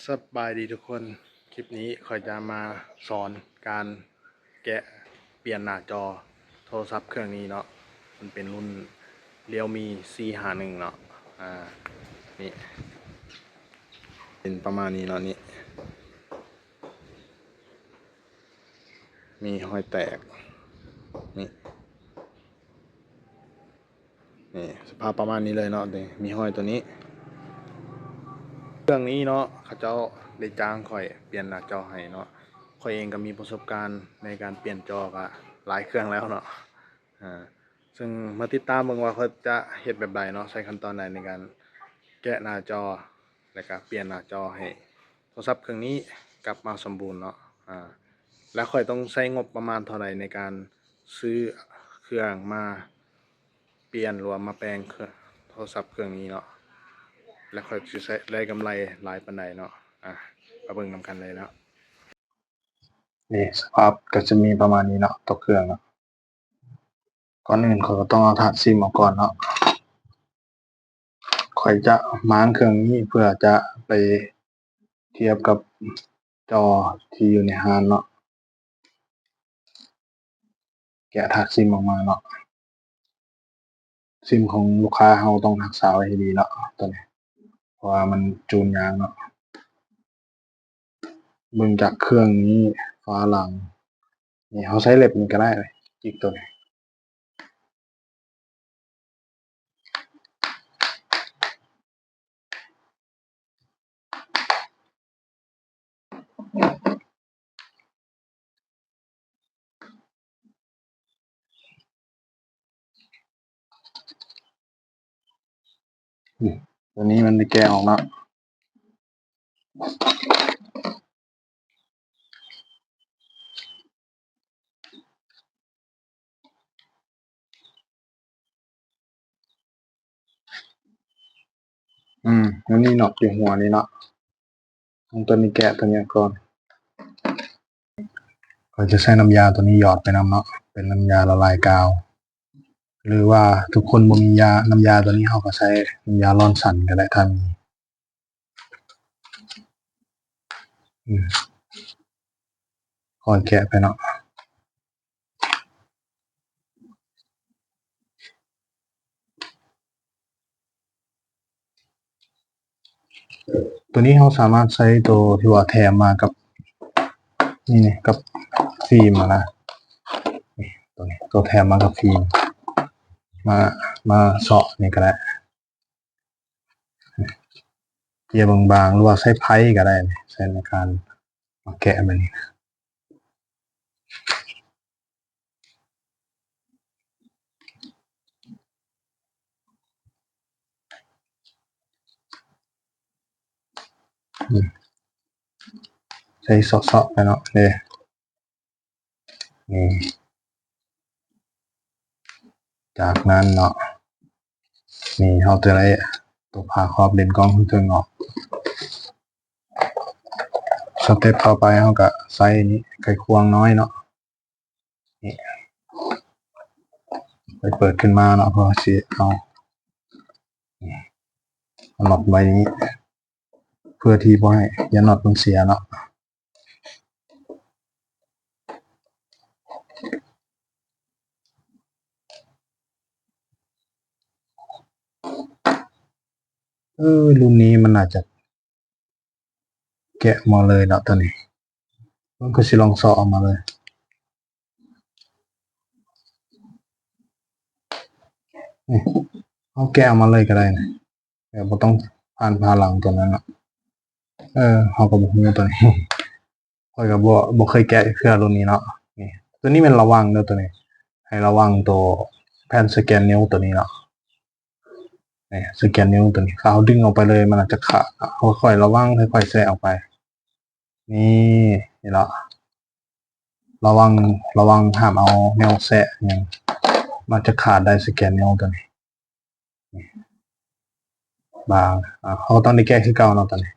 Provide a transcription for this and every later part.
ສະບາຍດີທຸກຄົນ, ຄລິບນີ້ຂ້ອຍຈະມາສອນການແກະປ່ຽນໜ້າຈໍໂທລະສັບເຄື່ອງນີ້ເນາະ. ມັນເປັນລຸ້ນ Realme ສີ່ຫ້າໜຶ່ງເນາະ. ອາ ນີ້ ເປັນປະມານນີ້ເນາະ, ນີ້ ມີຮອຍແຕກ ນີ້ ນີ້ ສະພາບປະມານນີ້ເລີຍເນາະ, ນີ້ ມີຮອຍໂຕນີ້. ເຄື່ອງນີ້ເນາະ ເຂົາເຈົ້າໄດ້ຈ້າງຂ້ອຍປ່ຽນໜ້າຈໍໃຫ້ເນາະ. ຂ້ອຍເອງກໍມີປະສົບການໃນການປ່ຽນຈໍກໍຫຼາຍເຄື່ອງແລ້ວເນາະ. ອາ ເຊິ່ງມາຕິດຕາມເບິ່ງວ່າຂ້ອຍຈະເຮັດແບບໃດເນາະ, ໃຊ້ຂັ້ນຕອນໃດໃນການແກະໜ້າຈໍ ແລະກະປ່ຽນໜ້າຈໍໃຫ້ໂທລະສັບເຄື່ອງນີ້ກັບມາສົມບູນເນາະ. ອາ ແລະຂ້ອຍຕ້ອງໃຊ້ງົບປະມານເທົ່າໃດໃນການຊື້ເຄື່ອງມາປ່ຽນ ຫຼືວ່າມາແປງເຄື່ອງ ໂທລະສັບເຄື່ອງນີ້ເນາະ, ແລະຂ້ອຍຊິໃຊ້ ໄດ້ກຳໄລຫຼາຍປານໃດເນາະ. ອາ ມາເບິ່ງນຳກັນເລີຍເນາະ. ນີ້ ສະພາບກໍຈະມີປະມານນີ້ເນາະ ຕົວເຄື່ອງເນາະ. ກ່ອນອື່ນຂ້ອຍກໍຕ້ອງເອົາຖາດຊິມອອກກ່ອນເນາະ. ຂ້ອຍຈະມ້າງເຄື່ອງນີ້ເພື່ອຈະໄປທຽບກັບຈໍທີ່ຢູ່ໃນຮ້ານເນາະ. ແກະຖາດຊິມອອກມາເນາະ. ຊິມຂອງລູກຄ້າເຮົາຕ້ອງຮັກສາໄວ້ໃຫ້ດີເນາະ ໂຕນີ້ ເພາະວ່າມັນຈູນຍາກເນາະ. ເບິ່ງຈາກເຄື່ອງນີ້ ຝາຫຼັງ ນີ້ ເຮົາໃຊ້ເລັບນີ້ກໍໄດ້ ຈິກໂຕນີ້. ອືມ ຕົວນີ້ມັນໄດ້ແກະອອກເນາະ. ອືມ ມັນມີນັອດຢູ່ຫົວນີ້ເນາະ. ເອົາຕົວນີ້ແກະຕົວນີ້ກ່ອນ. ຂ້ອຍຈະໃຊ້ນ້ຳຢາຕົວນີ້ຫຍອດໄປນຳເນາະ, ເປັນນ້ຳຢາລະລາຍກາວ ຫຼືວ່າທຸກຄົນບໍ່ມີຢາ ນ້ຳຢາຕົວນີ້ ເຮົາກໍໃຊ້ນ້ຳຢາລອນສັນກໍໄດ້ ຖ້າມີ. ອືມ ຄ່ອຍແກະໄປເນາະ. ຕົວນີ້ເຮົາສາມາດໃຊ້ໂຕທີ່ວ່າແຖມມາກັບ ນີ້ ນີ້ ກັບຟິມຫັ້ນນະ. ນີ້ ໂຕນີ້ ໂຕແຖມມາກັບຟິມ ມາ ມາເຊາະນີ້ກໍໄດ້. ເຈ້ຍບາງໆ ຫຼືວ່າໃຊ້ໄພ້ກໍໄດ້ ໃຊ້ໃນການມາແກະແບບນີ້. ອືມ ໃຊ້ເຊາະໆ ໄປເນາະ ເດ້. ນີ້ ຈາກນັ້ນເນາະ ນີ້ ເຮົາຈະໄດ້ຕົວຜ້າຄອບເລນກ້ອງເທິງໆ ອອກ. ສະເຕັບຕໍ່ໄປເຮົາກະໃຊ້ນີ້ ໄຂຄວງນ້ອຍເນາະ ນີ້ ໄປເປີດຂຶ້ນມາເນາະ ເພື່ອຊິເອົາ ນີ້ ເອົານັອດໄວ້ນີ້ ເພື່ອທີ່ບໍ່ໃຫ້ ຢ້ານນັອດມັນເສຍເນາະ. ເອີ ລຸ້ນນີ້ມັນໜ້າຈະແກະມາເລີຍເນາະ ຕົວນີ້ ມັນກໍຊິລອງເຊາະອອກມາເລີຍ. ນີ້ ເຮົາແກະອອກມາເລີຍກໍໄດ້ນະ ແບບບໍ່ຕ້ອງຜ່ານຝາຫຼັງຕົວນັ້ນເນາະ. ເອີ ເຮົາກໍບໍ່ຮູ້ຕົວນີ້ ຂ້ອຍກໍບໍ່ ບໍ່ເຄີຍແກະເທື່ອລຸ້ນນີ້ເນາະ. ນີ້ ຕົວນີ້ແມ່ນລະວັງເດີ ຕົວນີ້ ໃຫ້ລະວັງຕົວແຜ່ນສະແກນນິ້ວຕົວນີ້ເນາະ. ນີ້ ສະແກນນິ້ວຕົວນີ້ ຖ້າເຮົາດຶງອອກໄປເລີຍ ມັນອາດຈະຂາດເນາະ. ຄ່ອຍໆ ລະວັງ ຄ່ອຍໆ ແຊະອອກໄປ. ນີ້ ເຫັນເນາະ ລະວັງ ລະວັງຫ້າມເອົາແນວແຊະຫຍັງ ມັນຈະຂາດໄດ້ ສະແກນນິ້ວຕົວນີ້ ນີ້ ບາງ ອາ ເຮົາກໍຕ້ອງໄດ້ແກະຄືເກົ່າເນາະ ຕົວນີ້.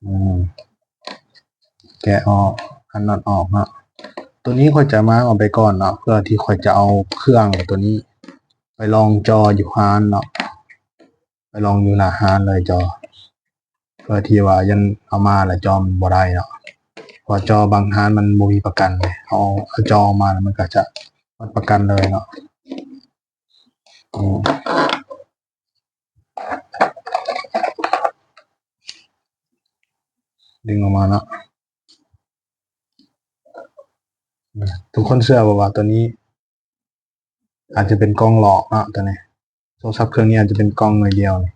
ອືມ ແກະອອກ ອັນນັອດອອກເນາະ. ຕົວນີ້ຂ້ອຍຈະມ້າງອອກໄປກ່ອນເນາະ ເພື່ອທີ່ຂ້ອຍຈະເອົາເຄື່ອງຕົວນີ້ໄປລອງຈໍຢູ່ຮ້ານເນາະ. ໄປລອງຢູ່ໜ້າຮ້ານເລີຍຈໍ ເພື່ອທີ່ວ່າຢ້ານເອົາມາແລ້ວຈໍມັນບໍ່ໄດ້ເນາະ ເພາະວ່າຈໍບາງຮ້ານມັນບໍ່ມີປະກັນເດ້ ເຮົາເອົາຈໍອອກມາແລ້ວມັນກໍຈະໝົດປະກັນເລີຍເນາະ. ອືມ ດຶງອອກມາເນາະ. ອືມ ທຸກຄົນເຊື່ອບໍ່ວ່າໂຕນີ້ອາດຈະເປັນກ່ອງຫຼອກເນາະ ໂຕນີ້ ໂທລະສັບເຄື່ອງນີ້ອາດຈະເປັນກ່ອງໜ່ວຍດຽວນີ້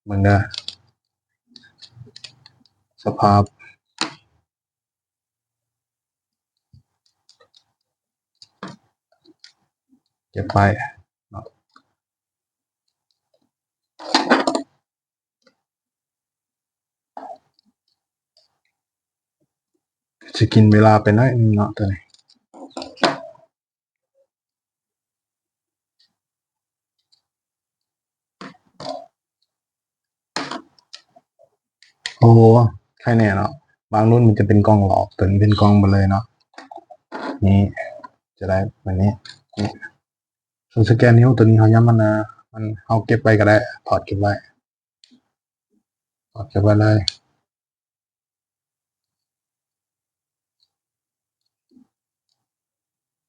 ເບິ່ງເດີ ສະພາບ ເກັບໄວ້ເນາະ ຊິກິນເວລາໄປໜ້ອຍໜຶ່ງເນາະ ໂຕນີ້. ໂອ້ ໄຄແນ່ເນາະ ບາງລຸ້ນມັນຈະເປັນກ່ອງຫຼອກ ໂຕນີ້ເປັນກ່ອງເບິດເລີຍເນາະ ນີ້ ຈະໄດ້ແບບນີ້ ນີ້ ສ່ວນສະແກນນິ້ວໂຕນີ້ເຮົາຍັງມັນນະ ມັນ ເຮົາເກັບໄວ້ກໍໄດ້ ຖອດເກັບໄວ້ ຖອດເກັບໄວ້ເລີຍ.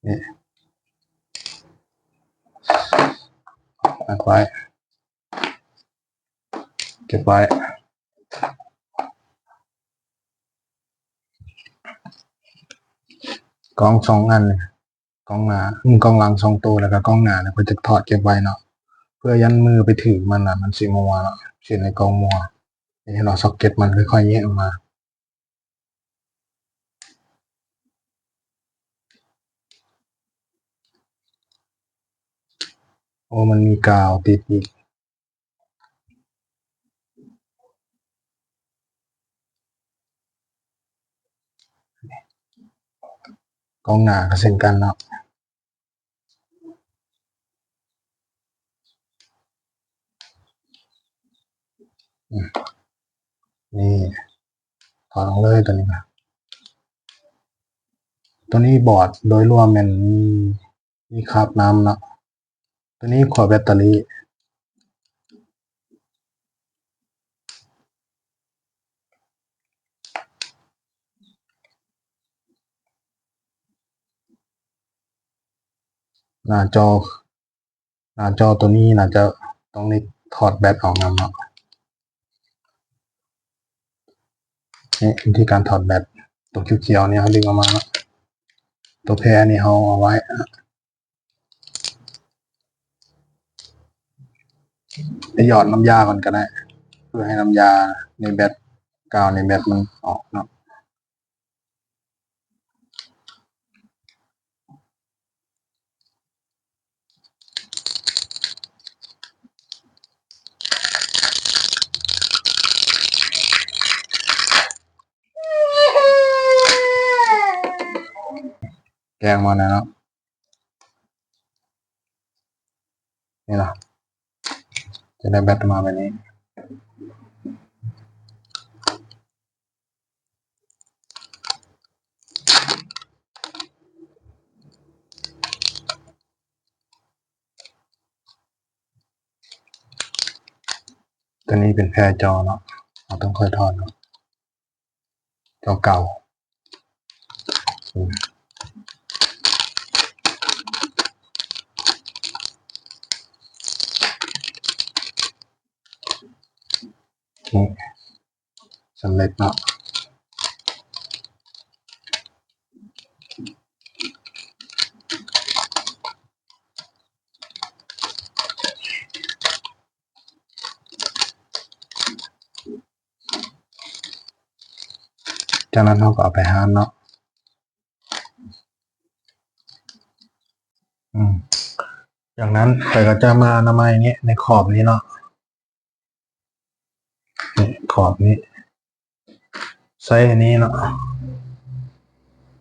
ນີ້ ອັດໄວ້ ເກັບໄວ້ ກ້ອງສອງອັນ ກ້ອງໜ້າ ອືມ ກ້ອງຫຼັງສອງໂຕ ແລ້ວກໍກ້ອງໜ້າ ແລ້ວກໍຈະຖອດເກັບໄວ້ເນາະ ເພື່ອຢ້ານມືໄປຖືກມັນນະ ມັນຊິມົວເນາະ ເຊັ່ນໃນກ້ອງມົວ ເຫັນເນາະ ຊັອກເກັດມັນຄ່ອຍໆແຍກອອກມາ. ໂອ້ ມັນມີກາວຕິດອີກ ກ້ອງໜ້າກໍເຊັ່ນກັນເນາະ ອືມ ນີ້ ຖອດອອກເລີຍໂຕນີ້ນະ ໂຕນີ້ບອດໂດຍລວມແມ່ນມີ ມີຄາບນ້ຳເນາະ ໂຕນີ້ຂົ້ວແບັດເຕີຣີ ໜ້າຈໍ ໜ້າຈໍໂຕນີ້ໜ້າຈະຕ້ອງໄດ້ຖອດແບັດອອກນຳເນາະ ນີ້ວິທີການຖອດແບັດ ໂຕຂຽວໆນີ້ເຮົາດຶງອອກມາເນາະ ໂຕແພນີ້ເຮົາເອົາໄວ້ ໄປຫຍອດນ້ຳຢາກ່ອນກໍໄດ້ ເພື່ອໃຫ້ນ້ຳຢາໃນແບັດ ກາວໃນແບັດມັນອອກເນາະ. ແກະອອກມາແລ້ວເນາະ ນີ້ລະ ຈະໄດ້ແບັດມາແບບນີ້. ຕົວນີ້ເປັນແພຈໍເນາະ ເຮົາຕ້ອງຄ່ອຍຖອດເນາະ ຈໍເກົ່າ ນີ້ ສຳເລັດເນາະ ຈາກນັ້ນເຮົາກໍເອົາໄປຮ້ານເນາະ ອືມ ຈາກນັ້ນຂ້ອຍກໍຈະມາອະນາໄມນີ້ ໃນຂອບນີ້ເນາະ ນີ້ ຂອບນີ້ ໃຊ້ອັນນີ້ເນາະ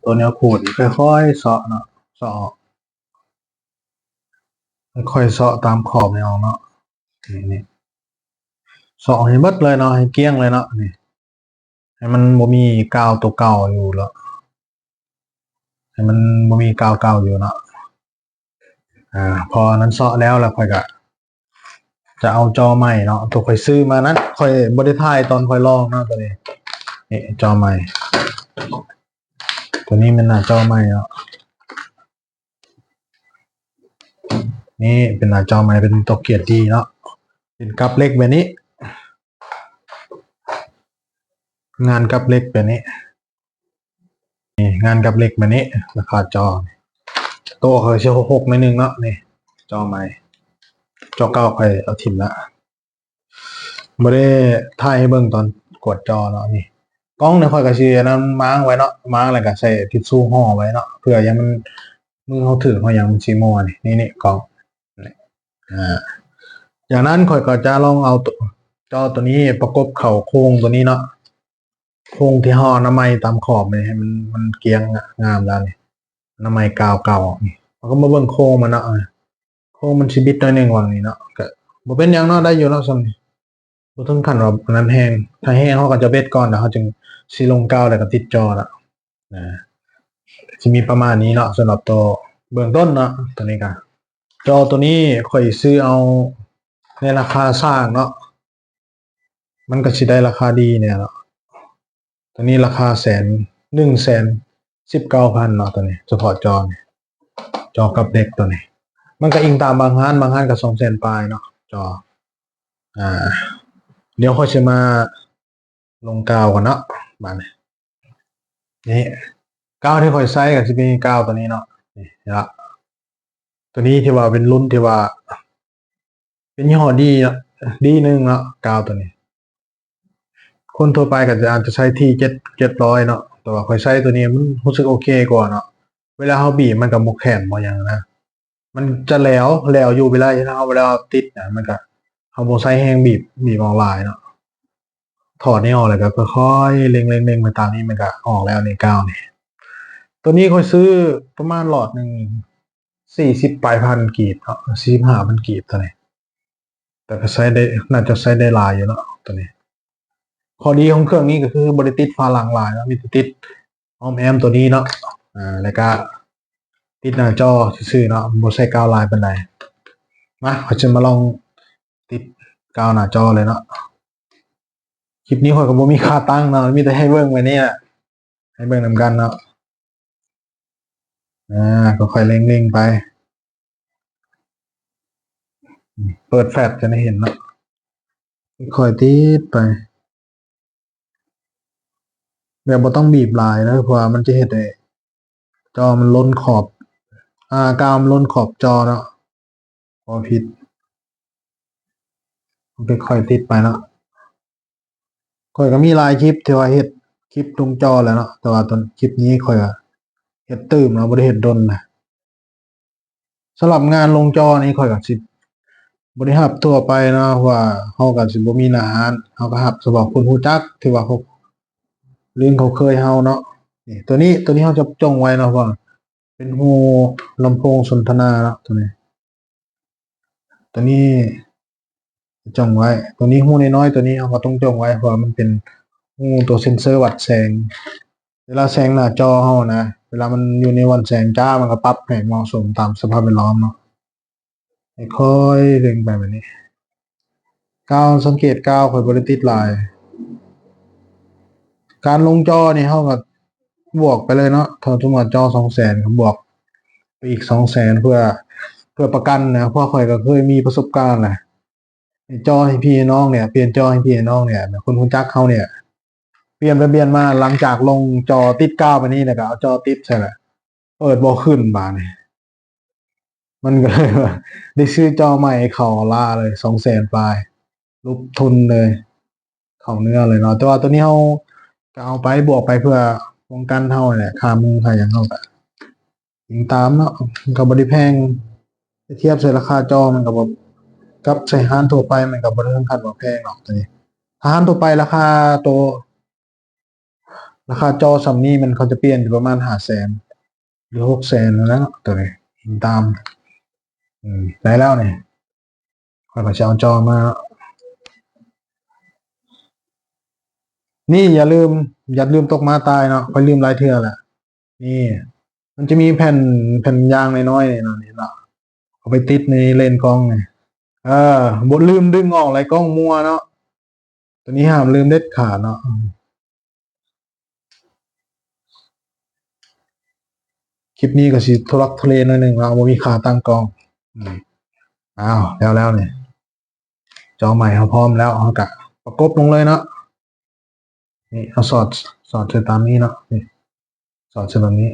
ຕົວແນວຂູດ ຄ່ອຍໆເຊາະເນາະ ເຊາະອອກ ຄ່ອຍໆເຊາະຕາມຂອບນີ້ອອກເນາະ ນີ້ ນີ້ ເຊາະໃຫ້ໝົດເລີຍເນາະ ໃຫ້ກ້ຽງເລີຍເນາະ ນີ້ ໃຫ້ມັນບໍ່ມີກາວຕົວເກົ່າຢູ່ແລ້ວ ໃຫ້ມັນບໍ່ມີກາວເກົ່າຢູ່ເນາະ ອາ ພໍອັນນັ້ນເຊາະແລ້ວ ແລ້ວຂ້ອຍກະ ຈະເອົາຈໍໃໝ່ເນາະ ໂຕຂ້ອຍຊື້ມານັ້ນ ຂ້ອຍບໍ່ໄດ້ຖ່າຍຕອນຂ້ອຍລອງເນາະ ໂຕນີ້ ນີ້ຈໍໃໝ່ ໂຕນີ້ແມ່ນໜ້າຈໍໃໝ່ເນາະ ນີ້ເປັນໜ້າຈໍໃໝ່ ເປັນຕົວກຽດດີເນາະ ເປັນກັບເຫຼັກແບບນີ້ ງານກັບເຫຼັກແບບນີ້ ນີ້ງານກັບເຫຼັກແບບນີ້ ລາຄາຈໍ ໂຕຂ້ອຍຊິຫົກໆ ໜ້ອຍໜຶ່ງເນາະ ນີ້ຈໍໃໝ່ ຈໍເກົ່າຂ້ອຍເອົາຖິ້ມລະ ບໍ່ໄດ້ຖ່າຍໃຫ້ເບິ່ງຕອນກວດຈໍເນາະ ນີ້ກ້ອງນີ້ຂ້ອຍກໍຊິອັນນັ້ນມ້າງໄວ້ເນາະ ມ້າງແລ້ວກໍໃສ່ທິດຊູຫໍ່ໄວ້ເນາະ ເພື່ອຢ່າໃຫ້ມັນ ມືເຮົາຖືກເຮົາຫຍັງມັນຊິມົວນີ້ ນີ້ໆ ກ້ອງ ອາ ຈາກນັ້ນຂ້ອຍກໍຈະລອງເອົາໂຕ ຈໍໂຕນີ້ປະກົບເຂົ້າໂຄງໂຕນີ້ເນາະ ໂຄງທີ່ເຮົາອະນາໄມຕາມຂອບນີ້ໃຫ້ມັນ ມັນກ້ຽງງາມແລ້ວນີ້ ອະນາໄມກາວເກົ່ານີ້ ເຮົາກໍມາເບິ່ງໂຄງມັນເນາະ ໂຄງມັນຊິບິດໜ້ອຍໜຶ່ງຫວ່າງນີ້ເນາະ ກໍບໍ່ເປັນຫຍັງເນາະ ໄດ້ຢູ່ເນາະສ່ຳນີ້ ບໍ່ເຖິງຂັ້ນວ່າອັນນັ້ນແຮງ ຖ້າແຮງເຮົາກໍຈະເບັດກ່ອນ ແລ້ວເຮົາຈຶ່ງຊິລົງກາວ ແລ້ວກໍຕິດຈໍລະ ນະ ຊິມີປະມານນີ້ເນາະ ສຳລັບໂຕເບື້ອງຕົ້ນເນາະ ໂຕນີ້ກະ ຈໍໂຕນີ້ຂ້ອຍຊື້ເອົາໃນລາຄາຊ່າງເນາະ ມັນກໍຊິໄດ້ລາຄາດີແດ່ເນາະ ໂຕນີ້ລາຄາແສນ ໜຶ່ງແສນສິບເກົ້າພັນເນາະ ໂຕນີ້ ສະເພາະຈໍນີ້ ຈໍກັບເຫຼັກໂຕນີ້ ມັນກໍອີງຕາມບາງຮ້ານ ບາງຮ້ານກໍສອງແສນປາຍເນາະ ຈໍ ອາ ດຽວຂ້ອຍຊິມາ ລົງກາວກ່ອນເນາະ ບາດນີ້ ນີ້ກາວທີ່ຂ້ອຍໃຊ້ກໍຊິມີກາວໂຕນີ້ເນາະ ນີ້ລະ ໂຕນີ້ທີ່ວ່າເປັນລຸ້ນທີ່ວ່າເປັນຍີ່ຫໍ້ດີເນາະ ດີໜຶ່ງເນາະ ກາວໂຕນີ້ ຄົນທົ່ວໄປກໍຈະ ອາດຈະໃຊ້ທີເຈັດ ເຈັດຮ້ອຍເນາະ ແຕ່ວ່າຂ້ອຍໃຊ້ໂຕນີ້ມັນຮູ້ສຶກໂອເຄກວ່າເນາະ ເວລາເຮົາບີບມັນກໍບໍ່ແຂນບໍ່ຫຍັງນະ ມັນຈະແຫຼວ ແຫຼວຢູ່ເວລາທີ່ເຮົາ ເວລາເຮົາຕິດນະ ມັນກະ ເຮົາບໍ່ໃຊ້ແຮງບີບ ບີບອອກຫຼາຍເນາະ ຖອດນີ້ອອກແລ້ວກໍຄ່ອຍໆ ເລັ່ງໆ ເລັ່ງໄປຕາມນີ້ ມັນກະອອກແລ້ວນີ້ ກາວນີ້ ໂຕນີ້ຂ້ອຍຊື້ປະມານຫຼອດໜຶ່ງ ສີ່ສິບປາຍພັນກີບເນາະ ສີ່ສິບຫ້າພັນກີບໂຕນີ້ ແຕ່ກໍໃຊ້ໄດ້ ໜ້າຈະໃຊ້ໄດ້ຫຼາຍຢູ່ເນາະ ໂຕນີ້ ຂໍ້ດີຂອງເຄື່ອງນີ້ກໍຄືບໍ່ໄດ້ຕິດຝາຫຼັງຫຼາຍເນາະ ມີແຕ່ຕິດອ້ອມແອ້ມໂຕນີ້ເນາະ ອາ ແລ້ວກະຕິດໜ້າຈໍຊື່ໆເນາະ ບໍ່ໃສ່ກາວຫຼາຍປານໃດ ມາ ຂ້ອຍຈະມາລອງຕິດກາວໜ້າຈໍເລີຍເນາະ ຄລິບນີ້ຂ້ອຍກໍບໍ່ມີຂາຕັ້ງເນາະ ມີແຕ່ໃຫ້ເບິ່ງໄວ້ນີ້ແຫຼະ ໃຫ້ເບິ່ງນຳກັນເນາະ ອາ ກໍຄ່ອຍເລັ່ງໆໄປ ເປີດແຟລດຈະໄດ້ເຫັນເນາະ ຄ່ອຍຕິດໄປ ແບບບໍ່ຕ້ອງບີບຫຼາຍເດີ ເພາະວ່າມັນຈະເຮັດໃຫ້ຈໍມັນລົ້ນຂອບ ອາ ກາວມັນລົ້ນຂອບຈໍເນາະ ບໍ່ຜິດ ຄ່ອຍໆຕິດໄປເນາະ ຂ້ອຍກໍມີຫຼາຍຄລິບທີ່ວ່າເຮັດຄລິບລົງຈໍແລ້ວເນາະ ແຕ່ວ່າຕອນຄລິບນີ້ຂ້ອຍກໍເຮັດຕື່ມເນາະ ບໍ່ໄດ້ເຮັດດົນນະ ສຳລັບງານລົງຈໍນີ້ຂ້ອຍກໍຊິບໍ່ໄດ້ຮັບທົ່ວໄປເນາະ ເພາະວ່າເຮົາກໍຊິບໍ່ມີໜ້າຮ້ານ ເຮົາກໍຮັບສະເພາະຄົນຮູ້ຈັກທີ່ວ່າເຂົາລຶ້ງເຂົາເຄີຍເຮົາເນາະ ນີ້ ໂຕນີ້ ໂຕນີ້ເຮົາຈະຈົ່ງໄວ້ເນາະ ເພາະວ່າເປັນຮູລຳໂພງສົນທະນາເນາະ ໂຕນີ້ ໂຕນີ້ຈົ່ງໄວ້ ໂຕນີ້ຮູນ້ອຍໆ ໂຕນີ້ເຮົາກໍຕ້ອງຈົ່ງໄວ້ ເພາະວ່າມັນເປັນຮູໂຕເຊັນເຊີວັດແສງ ເວລາແສງໜ້າຈໍເຮົານະ ເວລາມັນຢູ່ໃນບ່ອນແສງຈ້າ ມັນກໍປັບໃຫ້ເໝາະສົມຕາມສະພາບແວດລ້ອມເນາະ ຄ່ອຍໆເລັ່ງໄປແບບນີ້ ກາວ ສັງເກດກາວຂ້ອຍບໍ່ໄດ້ຕິດຫຼາຍ ການລົງຈໍນີ້ເຮົາກໍບວກໄປເລີຍເນາະ ຖ້າສົມມຸດວ່າຈໍສອງແສນ ກໍບວກໄປອີກສອງແສນ ເພື່ອ ເພື່ອປະກັນນະ ເພາະຂ້ອຍກໍເຄີຍມີປະສົບການແຫຼະ ໃຫ້ຈໍໃຫ້ພີ່ໃຫ້ນ້ອງນີ້ ປ່ຽນຈໍໃຫ້ພີ່ໃຫ້ນ້ອງນີ້ ຄົນຮູ້ຈັກເຮົານີ້ ປ່ຽນໄປປ່ຽນມາ ຫຼັງຈາກລົງຈໍຕິດກາວໄປນີ້ ແລ້ວກໍເອົາຈໍຕິດໃສ່ລະ ເປີດບໍ່ຂຶ້ນບາດນີ້ ມັນກໍເລີຍວ່າໄດ້ຊື້ຈໍໃໝ່ເຂົ້າລ້າເລີຍ ສອງແສນປາຍ ຫຼຸບທຶນເລີຍ ເຂົ້າເນື້ອເລີຍເນາະ ແຕ່ວ່າໂຕນີ້ເຮົາກໍເອົາໄປ ບວກໄປເພື່ອປ້ອງກັນເຮົານີ້ແຫຼະ ຄ່າມືຄ່າຫຍັງເຮົາກໍ ອີງຕາມເນາະ ມັນກໍບໍ່ໄດ້ແພງ ໄປທຽບໃສ່ລາຄາຈໍ ມັນກໍບໍ່ ກັບໃສ່ຮ້ານທົ່ວໄປ ມັນກໍບໍ່ໄດ້ເຖິງຂັ້ນວ່າແພງດອກໂຕນີ້ ຖ້າຮ້ານທົ່ວໄປລາຄາໂຕ ລາຄາຈໍສ່ຳນີ້ ມັນ ເຂົາຈະປ່ຽນຢູ່ປະມານຫ້າແສນ ຫຼື ຫົກແສນຫັ້ນແຫຼະເນາະ ໂຕນີ້ ອີງຕາມ ອືມ ໄດ້ແລ້ວນີ້ ຂ້ອຍກໍຊິເອົາຈໍມາ ນີ້ຢ່າລືມ ຢ່າລືມຕົກມາຕາຍເນາະ ຂ້ອຍລືມຫຼາຍເທື່ອແລ້ວ ນີ້ ມັນຈະມີແຜ່ນ ແຜ່ນຢາງນ້ອຍໆນີ້ເນາະ ນີ້ເນາະ ເອົາໄປຕິດໃນເລນກ້ອງນີ້ ເອີ ບໍ່ລືມດຶງອອກແຫຼະ ກ້ອງມົວເນາະ. ຕົວນີ້ຫ້າມລືມເດັດຂາດເນາະ. ຄລິບນີ້ກໍຊິທຸລັກທຸເລໜ້ອຍໜຶ່ງເນາະ ບໍ່ມີຂາຕັ້ງກ້ອງ. ອືມ ອ້າວ ແລ້ວໆ ນີ້ ຈໍໃໝ່ເຮົາພ້ອມແລ້ວ ເຮົາກະປະກົບລົງເລີຍເນາະ. ນີ້ ເຮົາສອດ ສອດໃສ່ຕາມນີ້ເນາະ. ນີ້ ສອດໃສ່ແບບນີ້.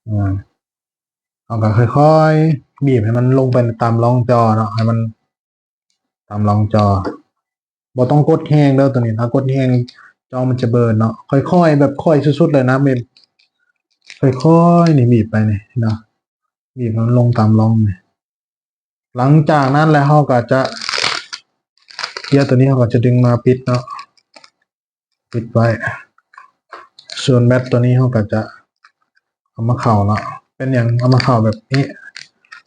ອາ ເຮົາກໍຄ່ອຍໆ ບີບໃຫ້ມັນລົງໄປຕາມຮ່ອງຈໍເນາະ ໃຫ້ມັນຕາມຮ່ອງຈໍ. ບໍ່ຕ້ອງກົດແຮງເດີ ຕົວນີ້ ຖ້າກົດແຮງຈໍມັນຈະເບີນເນາະ. ຄ່ອຍໆ ແບບຄ່ອຍສຸດໆ ເລີຍນະ ແບບຄ່ອຍໆ ນີ້ ບີບໄປນີ້ເນາະ ບີບໃຫ້ມັນລົງຕາມຮ່ອງນີ້. ຫຼັງຈາກນັ້ນແລ້ວ ເຮົາກໍຈະ ເກຍຕົວນີ້ ເຮົາກໍຈະດຶງມາປິດເນາະ ປິດໄວ້. ສ່ວນແບັດຕົວນີ້ ເຮົາກໍຈະເອົາມາເຂົ້າເນາະ. ເປັນຫຍັງເອົາມາເຂົ້າແບບນີ້?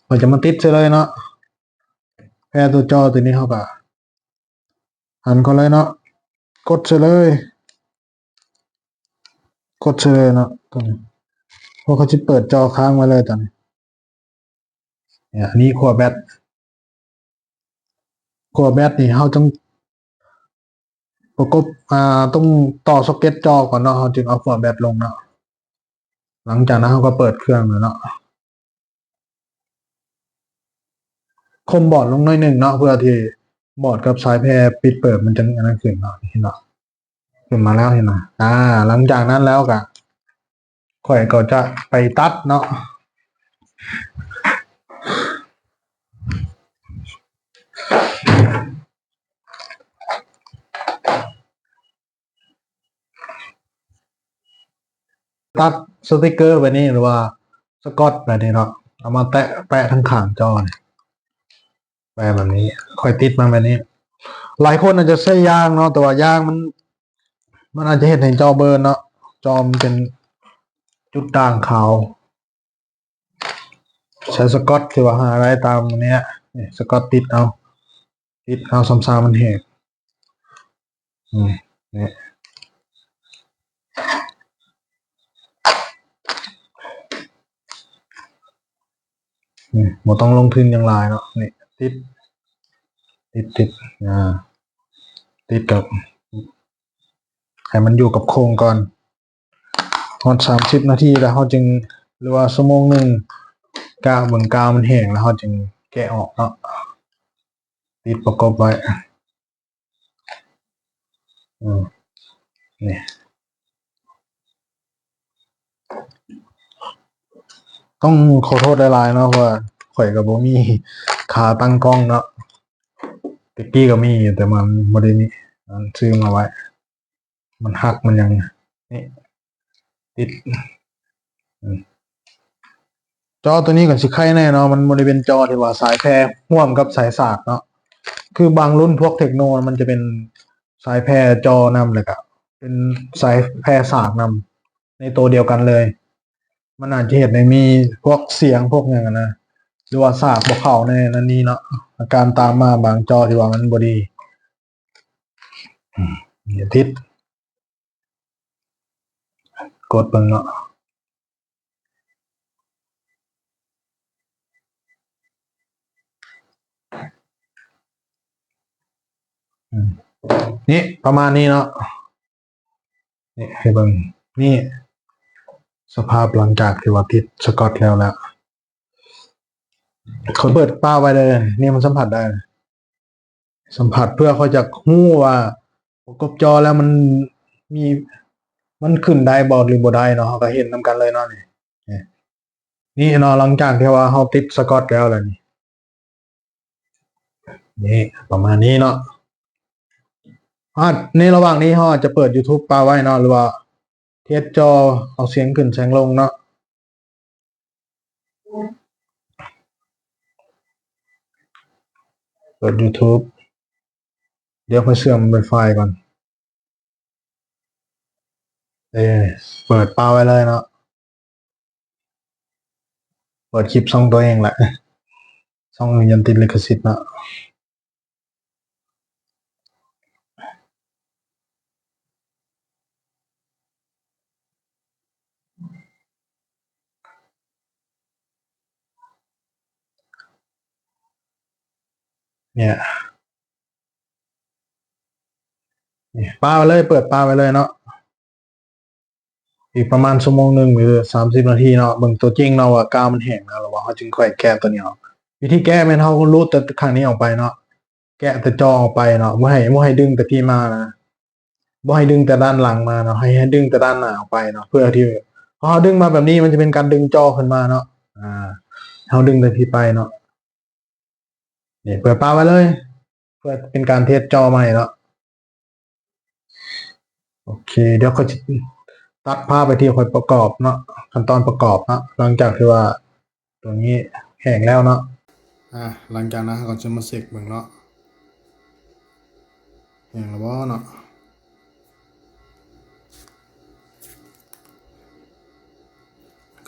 ເຮົາຈະມາຕິດໃສ່ເລີຍເນາະ. ແພຕົວຈໍຕົວນີ້ ເຮົາກໍຫັນເຂົ້າເລີຍເນາະ ກົດໃສ່ເລີຍ ກົດໃສ່ເລີຍເນາະ. ຕົວນີ້ ພວກເຮົາຊິເປີດຈໍຄ້າງໄວ້ເລີຍຕົວນີ້. ນີ້ ອັນນີ້ຂົ້ວແບັດ ຂົ້ວແບັດນີ້ເຮົາຕ້ອງປະກົບ ອ່າ ຕ້ອງຕໍ່ຊັອກເກັດຈໍກ່ອນເນາະ ເຮົາຈຶ່ງເອົາຂົ້ວແບັດລົງເນາະ. ຫຼັງຈາກນັ້ນເຮົາກໍເປີດເຄື່ອງເລີຍເນາະ. ຂົ່ມບອດລົງໜ້ອຍໜຶ່ງເນາະ ເພື່ອທີ່ບອດກັບສາຍແພປິດເປີດມັນຈັ່ງອັນນັ້ນຂຶ້ນເນາະ. ເຫັນບໍ່? ຂຶ້ນມາແລ້ວ ເຫັນບໍ່? ອາ ຫຼັງຈາກນັ້ນແລ້ວກະ ຂ້ອຍກໍຈະໄປຕັດເນາະ ຕັດສະຕິກເກີແບບນີ້ ຫຼືວ່າສະກອດແບບນີ້ເນາະ ເອົາມາແຕະ ແປະທາງຂ້າງຈໍນີ້. ແປະແບບນີ້ ຂ້ອຍຕິດມາແບບນີ້. ຫຼາຍຄົນອາດຈະໃຊ້ຢາງເນາະ ແຕ່ວ່າຢາງມັນ ມັນອາດຈະເຮັດໃຫ້ຈໍເບີນເນາະ ຈໍມັນເປັນຈຸດດ່າງຂາວ. ໃຊ້ສະກອດທີ່ວ່າຫາໄດ້ຕາມນີ້ ນີ້ ສະກອດຕິດເອົາ ຕິດເອົາ ຊຳຊາມັນແຫ້ງ. ອືມ ນີ້ ນີ້ ບໍ່ຕ້ອງລົງທຶນຫຍັງຫຼາຍເນາະ. ນີ້ ຕິດ ຕິດ ຕິດ ອາ ຕິດກັບ ໃຫ້ມັນຢູ່ກັບໂຄງກ່ອນ ຮອດສາມສິບນາທີແລ້ວເຮົາຈຶ່ງ ຫຼືວ່າຊົ່ວໂມງໜຶ່ງ ກະເບິ່ງກາວມັນແຫ້ງແລ້ວເຮົາຈຶ່ງແກະອອກເນາະ. ຕິດປະກົບໄວ້. ອືມ ນີ້ ຕ້ອງຂໍໂທດຫຼາຍໆເນາະ ເພາະວ່າຂ້ອຍກໍບໍ່ມີຂາຕັ້ງກ້ອງເນາະ. ແຕ່ກີ້ກໍມີຢູ່ ແຕ່ມັນບໍ່ໄດ້ມີ ອັນ ຊື້ມາໄວ້ ມັນຫັກມັນຫຍັງ ນີ້ ຕິດ ອືມ ຈໍຕົວນີ້ກໍຊິໄຄແດ່ເນາະ ມັນບໍ່ໄດ້ເປັນຈໍທີ່ວ່າສາຍແພຮ່ວມກັບສາຍສາກເນາະ. ຄືບາງລຸ້ນພວກເທັກໂນ ມັນຈະເປັນສາຍແພຈໍນຳ ແລ້ວກະເປັນສາຍແພສາກນຳໃນໂຕດຽວກັນເລີຍ. ມັນອາດຈະເຮັດໃຫ້ມີພວກສຽງພວກຫຍັງຫັ້ນນະ ຫຼືວ່າສາກບໍ່ເຂົ້າແດ່ນັ້ນນີ້ເນາະ. ອາການຕາມມາບາງຈໍທີ່ວ່າມັນບໍ່ດີ. ອືມ ນີ້ຕິດ ກົດເບິ່ງເນາະ. ອືມ ນີ້ ປະມານນີ້ເນາະ. ນີ້ ໃຫ້ເບິ່ງ ນີ້ ສະພາບຫຼັງຈາກທີ່ວ່າຕິດສະກອດແລ້ວ ແລ້ວ ຂ້ອຍເປີດປະໄວ້ເລີຍ ນີ້ມັນສຳຜັດໄດ້ ສຳຜັດ ເພື່ອຂ້ອຍຢາກຮູ້ວ່າປະກົບຈໍແລ້ວມັນມີ ມັນຂຶ້ນໄດ້ບໍ່ ຫຼືບໍ່ໄດ້ເນາະ. ເຮົາກໍເຫັນນຳກັນເລີຍເນາະ ນີ້ ນີ້ເນາະ ຫຼັງຈາກທີ່ວ່າເຮົາຕິດສະກອດແລ້ວ ແລ້ວນີ້ ນີ້ ປະມານນີ້ເນາະ. ອາດ ໃນລະຫວ່າງນີ້ເຮົາອາດຈະເປີດຢູທູບປະໄວ້ເນາະ ຫຼືວ່າເທສຈໍ ເອົາສຽງຂຶ້ນສຽງລົງເນາະ. ເປີດຢູທູບ ດຽວຂ້ອຍເຊື່ອມໄວຟາຍກ່ອນ. ເອີ ເປີດປະໄວ້ເລີຍເນາະ. ເປີດຄລິບຊ່ອງຕົວເອງແຫຼະ ຊ່ອງນີ້ຢ້ານຕິດລິຂະສິດເນາະ. ອ ນີ້ ນີ້ປະໄວ້ເລີຍ ເປີດປະໄວ້ເລີຍເນາະ. ອີກປະມານຊົ່ວໂມງໜຶ່ງ ຫຼື ສາມສິບນາທີເນາະ ເບິ່ງຕົວຈິງເນາະວ່າກາວມັນແຫ້ງແລ້ວ ແລ້ວເຮົາຈຶ່ງຄ່ອຍແກະຕົວນີ້ອອກ. ວິທີແກະແມ່ນເຮົາຫຼຸດແຕ່ຂ້າງນີ້ອອກໄປເນາະ ແກະແຕ່ຈໍອອກໄປເນາະ ບໍ່ໃຫ້ ບໍ່ໃຫ້ດຶງແຕ່ພີ້ມານະ ບໍ່ໃຫ້ດຶງແຕ່ດ້ານຫຼັງມາເນາະ ໃຫ້ ໃຫ້ດຶງແຕ່ດ້ານໜ້າອອກໄປເນາະ ເພື່ອທີ່ ເພາະເຮົາດຶງມາແບບນີ້ ມັນຈະເປັນການດຶງຈໍຂຶ້ນມາເນາະ. ອາ ເຮົາດຶງແຕ່ພີ້ໄປເນາະ. ນີ້ ເປີດຝາໄວ້ເລີຍ ເພື່ອເປັນການເທສຈໍໃໝ່ເນາະ. ໂອເຄ ດຽວຂ້ອຍຊິຕັດພາໄປທີ່ຂ້ອຍປະກອບເນາະ ຂັ້ນຕອນປະກອບເນາະ ຫຼັງຈາກທີ່ວ່າຕົວນີ້ແຫ້ງແລ້ວເນາະ. ອາ ຫຼັງຈາກນັ້ນເຮົາກໍຈະມາເຊັກເບິ່ງເນາະ ແຫ້ງແລ້ວບໍ່ເນາະ.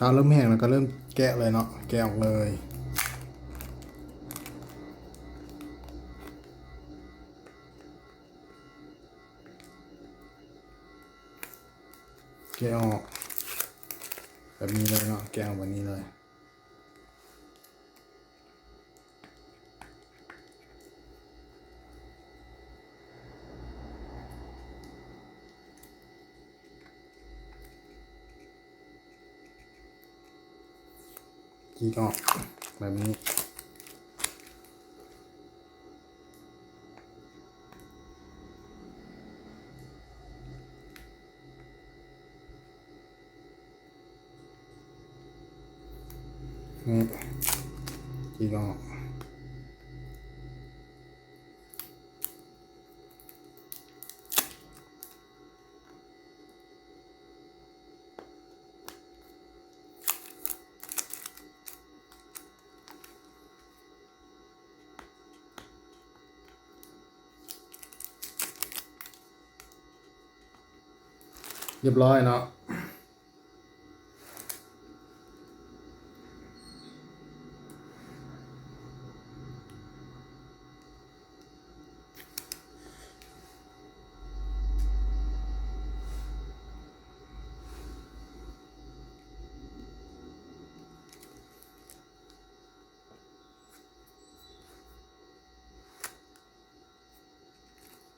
ກາວເລີ່ມແຫ້ງແລ້ວກໍເລີ່ມແກະເລີຍເນາະ ແກະອອກເລີຍ ແກະອອກແບບນີ້ເລີຍເນາະ ແກະອອກແບບນີ້ເລີຍ. ຈີກອອກແບບນີ້ ນີ້ ຈີກອອກ. ຮຽບຮ້ອຍເນາະ.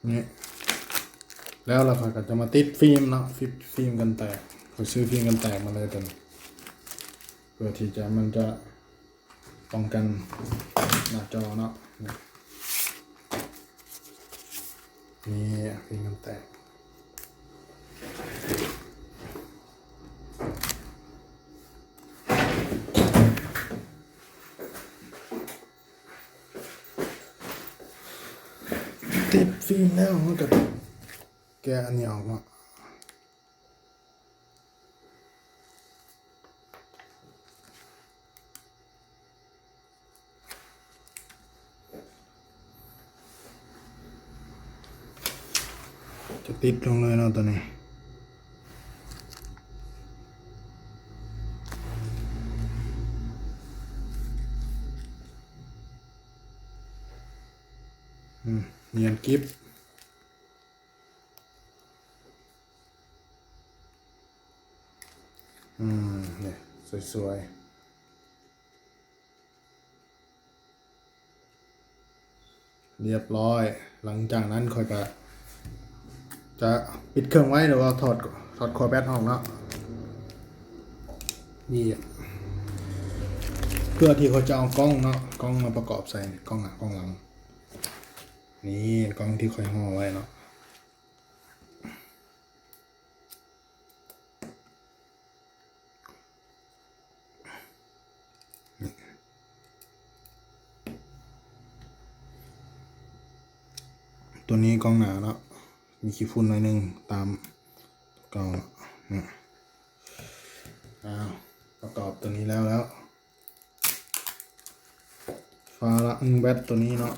ນີ້ ແລ້ວ ແລ້ວຂ້ອຍກໍຈະມາຕິດຟິມເນາະ ຟິມ ຟິມກັນແຕກ ຂ້ອຍຊື້ຟິມກັນແຕກມາເລີຍຕົວນີ້ ເພື່ອທີ່ຈະ ມັນຈະປ້ອງກັນໜ້າຈໍເນາະ ນີ້ ນີ້ ຟິມກັນແຕກ. ຕິດຟິມແລ້ວ ເຮົາກໍແກະອັນນີ້ອອກເນາະ ຈະຕິດລົງເລີຍເນາະ ຕົວນີ້ ອືມ ນຽນກິບ. ອືມ ນີ້ ສວຍໆ ຮຽບຮ້ອຍ. ຫຼັງຈາກນັ້ນຂ້ອຍກະຈະປິດເຄື່ອງໄວ້ ຫຼືວ່າຖອດ ຖອດຄໍແບັດອອກເນາະ. ນີ້ ເພື່ອທີ່ຂ້ອຍຈະເອົາກ້ອງເນາະ ກ້ອງມາປະກອບໃສ່ ກ້ອງໜ້າ ກ້ອງຫຼັງ. ນີ້ ກ້ອງທີ່ຂ້ອຍຫໍ່ໄວ້ເນາະ. ຕົວນີ້ກ້ອງໜ້າເນາະ ມີຂີ້ຝຸ່ນໜ້ອຍໜຶ່ງ ຕາມເກົ່າເນາະ. ນີ້ ອ້າວ ປະກອບຕົວນີ້ແລ້ວ ແລ້ວ ຝາຫຼັງແບັດຕົວນີ້ເນາະ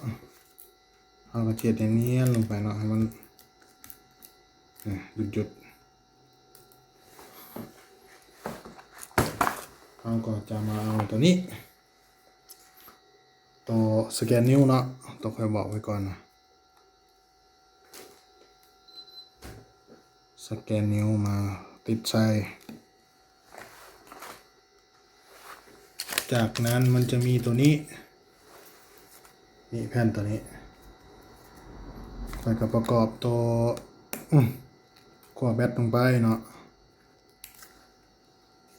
ເຮົາກໍຈະເຮັດໃຫ້ນຽນລົງໄປເນາະ ໃຫ້ມັນ ນີ້ ຢຸດໆ. ເຮົາກໍຈະມາເອົາຕົວນີ້ ໂຕສະແກນນິ້ວເນາະ ໂຕຂ້ອຍບອກໄວ້ກ່ອນນະ ສະແກນນິ້ວມາຕິດໃສ່. ຈາກນັ້ນມັນຈະມີຕົວນີ້ ນີ້ແຜ່ນຕົວນີ້ ຂ້ອຍກໍປະກອບຕົວ ອືມ ຂົ້ວແບັດລົງໄປເນາະ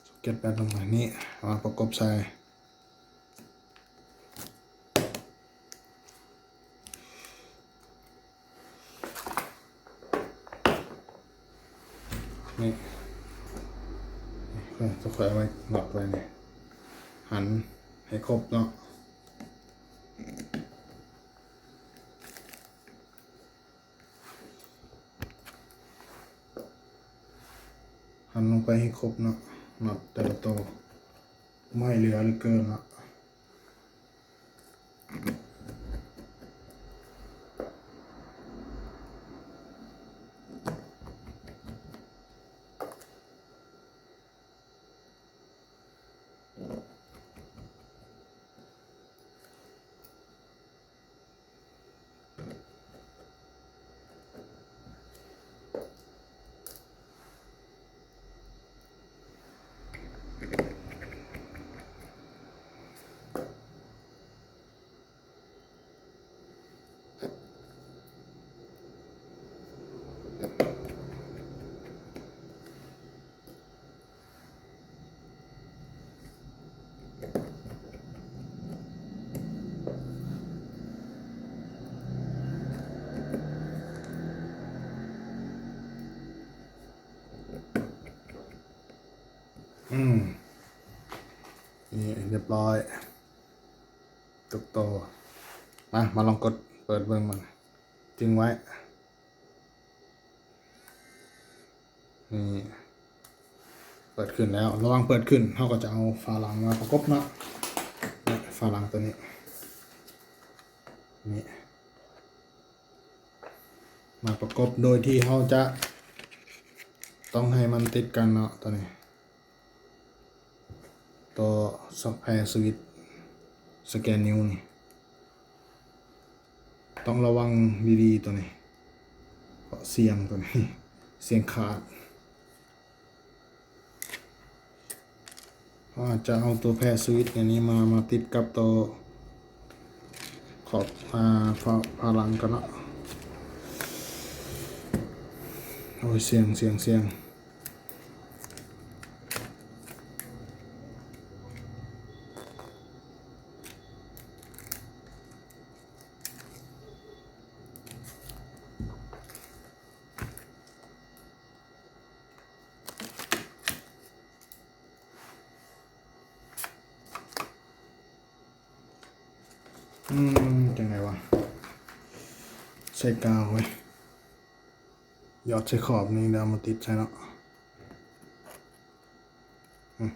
ສະເກັດແບັດລົງໄປ ນີ້ ເອົາມາປະກົບໃສ່ ນີ້ ເອີ ຈະຄ່ອຍເອົາໄວ້ລັອກໄວ້ນີ້ ຫັນໃຫ້ຄົບເນາະ ຫັນລົງໄປໃຫ້ຄົບເນາະ ນັບແຕ່ລະໂຕ ບໍ່ໃຫ້ເຫຼືອເກີນເນາະ. ອືມ ນີ້ຮຽບຮ້ອຍ ທຸກໂຕ ມາ ມາລອງກົດເປີດເບິ່ງມັນ ຈຶ່ງໄວ້ ນີ້ ເປີດຂຶ້ນແລ້ວ ລະຫວ່າງເປີດຂຶ້ນ ເຮົາກໍຈະເອົາຝາຫຼັງມາປະກົບເນາະ ນີ້ ຝາຫຼັງຕົວນີ້ ນີ້ ມາປະກົບໂດຍທີ່ເຮົາຈະຕ້ອງໃຫ້ມັນຕິດກັນເນາະ ຕົວນີ້ ຕໍ່ສະແພສະວິດສະແກນນິ້ວນີ້ ຕ້ອງລະວັງດີໆ ຕົວນີ້ ເພາະສ່ຽງ ຕົວນີ້ສ່ຽງຂາດ. ເຮົາອາດຈະເອົາຕົວແພສະວິດອັນນີ້ມາ ມາຕິດກັບຕົວຂອບ ອາ ຝາ ຝາຫຼັງກ່ອນເນາະ. ໂອ້ຍ ສ່ຽງ ສ່ຽງ ສ່ຽງ. ອືມ ຈັ່ງໃດວະ ໃສ່ກາວເວີຍ ຫຍອດໃສ່ຂອບນີ້ ແລ້ວເອົາມາຕິດໃສ່ເນາະ. ອືມ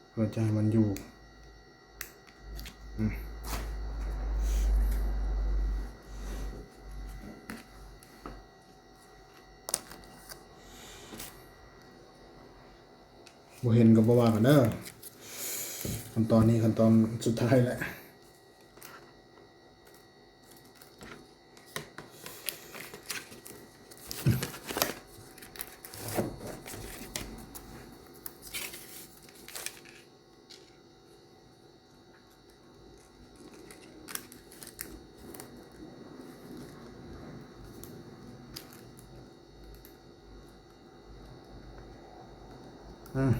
ເພື່ອຈະໃຫ້ມັນຢູ່ ອືມ ບໍ່ເຫັນກໍບໍ່ວ່າກັນເດີ. ຂັ້ນຕອນນີ້ຂັ້ນຕອນສຸດທ້າຍແຫຼະ. ອືມ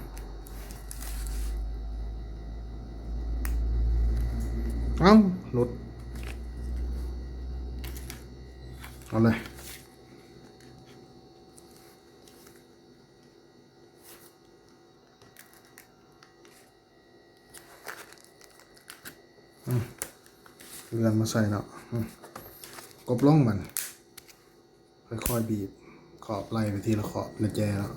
ເອົ້າ ຫຼຸດ ເອົາເລີຍ. ອືມ ເລື່ອນມາໃສ່ເນາະ ອືມ ກົບລົງມັນ ຄ່ອຍໆ ບີບຂອບ ໄລ່ໄປທີລະຂອບ ລະແຈເນາະ.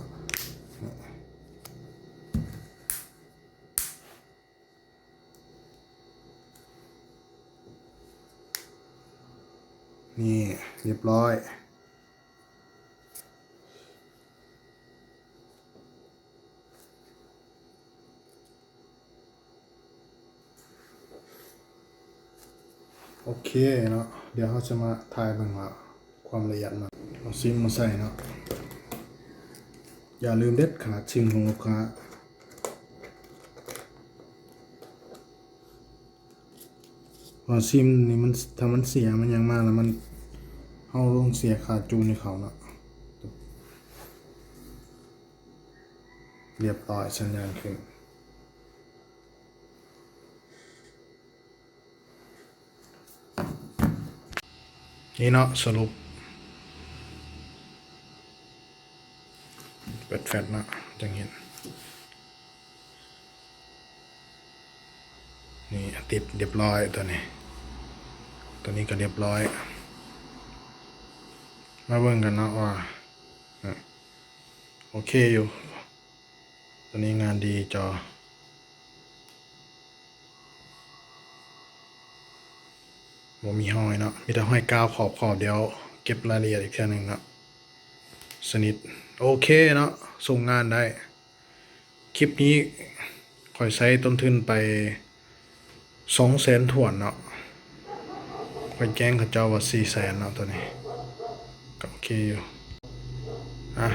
ນີ້ ຮຽບຮ້ອຍ. ໂອເຄເນາະ ດຽວເຮົາຈະມາຖ່າຍເບິ່ງວ່າຄວາມລະອຽດມັນ ເອົາຊິມມາໃສ່ເນາະ. ຢ່າລືມເດັດຂາດ ຊິມຂອງລູກຄ້າ. ວ່າຊິມນີ້ມັນ ຖ້າມັນເສຍມັນຫຍັງມາແລ້ວ ມັນ ເຮົາຕ້ອງເສຍຄ່າຈູນໃຫ້ເຂົາເນາະ. ຮຽບຮ້ອຍ ສັນຍານຂຶ້ນ. ນີ້ເນາະ ສະຫຼຸບ ເປີດແຟລດເນາະ ຈັ່ງເຫັນ. ນີ້ ຕິດຮຽບຮ້ອຍ ຕົວນີ້ ຕົວນີ້ກໍຮຽບຮ້ອຍ. ມາເບິ່ງກັນເນາະວ່າ ອາ ໂອເຄຢູ່. ຕົວນີ້ງານດີ ຈໍ ບໍ່ມີຮອຍເນາະ ມີແຕ່ຮອຍກາວຂອບໆ. ດຽວເກັບລາຍລະອຽດອີກເທື່ອໜຶ່ງເນາະ. ສະໜິດ ໂອເຄເນາະ ສົ່ງງານໄດ້. ຄລິບນີ້ຂ້ອຍໃຊ້ຕົ້ນທຶນໄປສອງແສນຖ້ວນເນາະ. ຂ້ອຍແຈ້ງເຂົາເຈົ້າວ່າສີ່ແສນເນາະ ຕົວນີ້ ກໍໂອເຄຢູ່. ອາ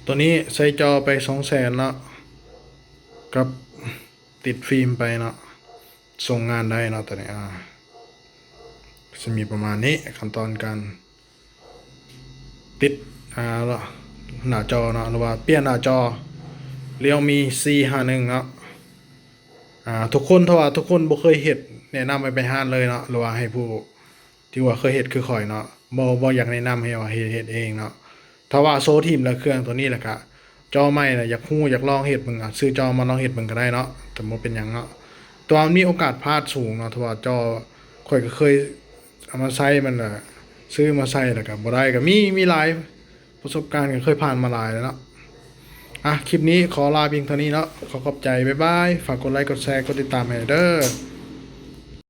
ຕົວນີ້ໃສ່ຈໍໄປສອງແສນເນາະ ກັບຕິດຟີມໄປເນາະ ສົ່ງງານໄດ້ເນາະ ຕົວນີ້. ອາ ຊິມີປະມານນີ້ ຂັ້ນຕອນການ ຕິດ ອ່າ ໜ້າຈໍເນາະ ຫຼືວ່າປ່ຽນໜ້າຈໍ Realme ສີ່ຫ້າໜຶ່ງເນາະ. ອ່າ ທຸກຄົນ ຖ້າວ່າທຸກຄົນບໍ່ເຄີຍເຮັດ ແນະນຳໃຫ້ໄປຮ້ານເລີຍເນາະ ຫຼືວ່າໃຫ້ຜູ້ທີ່ວ່າເຄີຍເຮັດຄືຂ້ອຍເນາະ ບໍ່ ບໍ່ຢາກແນະນຳໃຫ້ວ່າເຮັດ ເຮັດເອງເນາະ. ຖ້າວ່າໂຊຖິ້ມແລ້ວເຄື່ອງຕົວນີ້ ແລ້ວກະຈໍໃໝ່ນະ ຢາກຮູ້ ຢາກລອງເຮັດເບິ່ງ ອາ ຊື້ຈໍມາລອງເຮັດເບິ່ງກໍໄດ້ເນາະ ແຕ່ບໍ່ເປັນຫຍັງເນາະ. ແຕ່ວ່າມັນມີໂອກາດພາດສູງເນາະ ຖ້າວ່າຈໍ ຂ້ອຍກໍເຄີຍເອົາມາໃຊ້ມັນລະ ຊື້ມາໃຊ້ແລ້ວກໍບໍ່ໄດ້ກໍມີ ມີຫຼາຍ ປະສົບການກໍເຄີຍຜ່ານມາຫຼາຍແລ້ວເນາະ. ອາ ຄລິບນີ້ຂໍລາພຽງເທົ່ານີ້ເນາະ ຂໍຂອບໃຈ ບາຍບາຍ. ຝາກກົດໄລ ກົດແຊ ກົດຕິດຕາມໃຫ້ເດີ.